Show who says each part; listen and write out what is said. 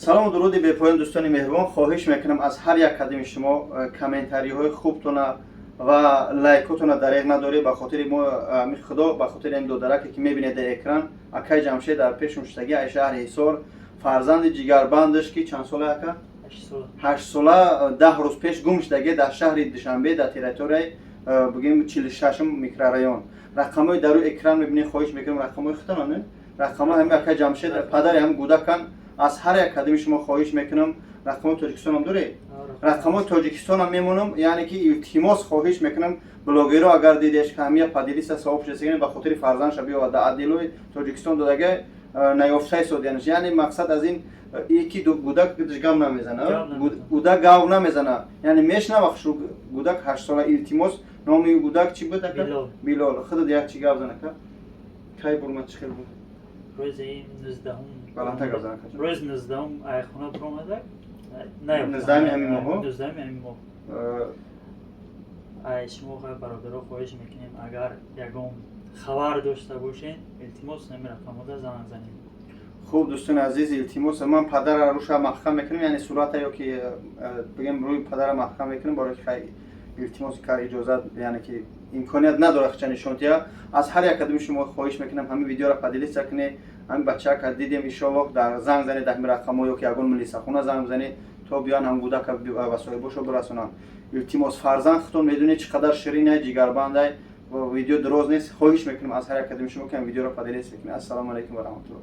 Speaker 1: Салому дуруди бепоён, дӯстони меҳрубон. Хоҳиш мекунам аз ҳар як кадами шумо, комментариҳои хубтона ва лайкотона дареғ надоред. Ба хотири мо, ами худо, ба хотири ин додараке, ки мебинед дар экран, акай Ҷамшед дар пешум шудаги, ай шаҳри Ҳисор, фарзанди ҷигарбандаш, ки чанд сола, ака?
Speaker 2: 8 сола.
Speaker 1: 8 сола, 10 рӯз пеш гум шудаги дар шаҳри Душанбе, дар территорияи, бигем, 46-ум микрорайон. Рақамҳои дар рӯи экран мебинед. Хоҳиш мекунам, рақамҳои худтона, не, рақамҳои ҳами акай Ҷамшед, падари ҳами гудакан. Аз ҳар як кадами шумо хоҳиш мекунам. Рақамҳои Тоҷикистонам доред? Рақамҳои Тоҷикистонам мемонам. Яъне ки, илтимос, хоҳиш мекунам, блогеро агар дидеш, ҳамия поделиться, сообщество, ба хотири фарзандша биёвад. Дар отделои Тоҷикистон додага, наёфтаи содиянаш. Яъне мақсад аз ин ки гудак гап намезана.
Speaker 2: Гап намезана.
Speaker 1: Гудак гав намезана, яъне мешнава хушу. Гудак 8 сола. Илтимос. Номи гудак чӣ буд, ака?
Speaker 2: Билол.
Speaker 1: Билол. Худат як чӣ гап зан, ака. Кай бурмад, чӣ хел буд?
Speaker 2: Рӯзи 19-ум.
Speaker 1: Баландтар гап зан, ака.
Speaker 2: Рӯзи 19-ум ай хона биромада, наёфтам.
Speaker 1: 19-уми ҳамин моҳо?
Speaker 2: 19-уми ҳамин моҳ. Ай шумо, бародаро, хоҳиш мекунем, агар ягон хабар дошта бошед, илтимос, ҳамин рақамода занг занед.
Speaker 1: Хуб, дӯстони азиз, илтимос, ман падара руша маҳкам мекунем, яъне сурата ё ки, бигем, рӯи падара маҳкам мекунем, барои ки хай илтимос кар, иҷозат, яъне ки имконият надорад хича нишон диҳа. Аз ҳар як кадоми шумо хоҳиш мекунам, ҳамин видеоро поделиться кунед. Ҳамин бачака дидем, иншоаллоҳ, дар занг занед дар ҳамин рақамҳо ё ки ягон милисахона занг бизанед, то биёян, ҳам гудака ба соҳибошо бирасонанд. Илтимос, фарзанд худтон медонед, чӣ қадар ширинай, ҷигарбандай. Видео дроз нест. Хоҳиш мекунам аз ҳар як кадоми шумо, ки ҳамин видеоро поделиться кунед. Ассалому алайкум ва раҳматуллоҳ.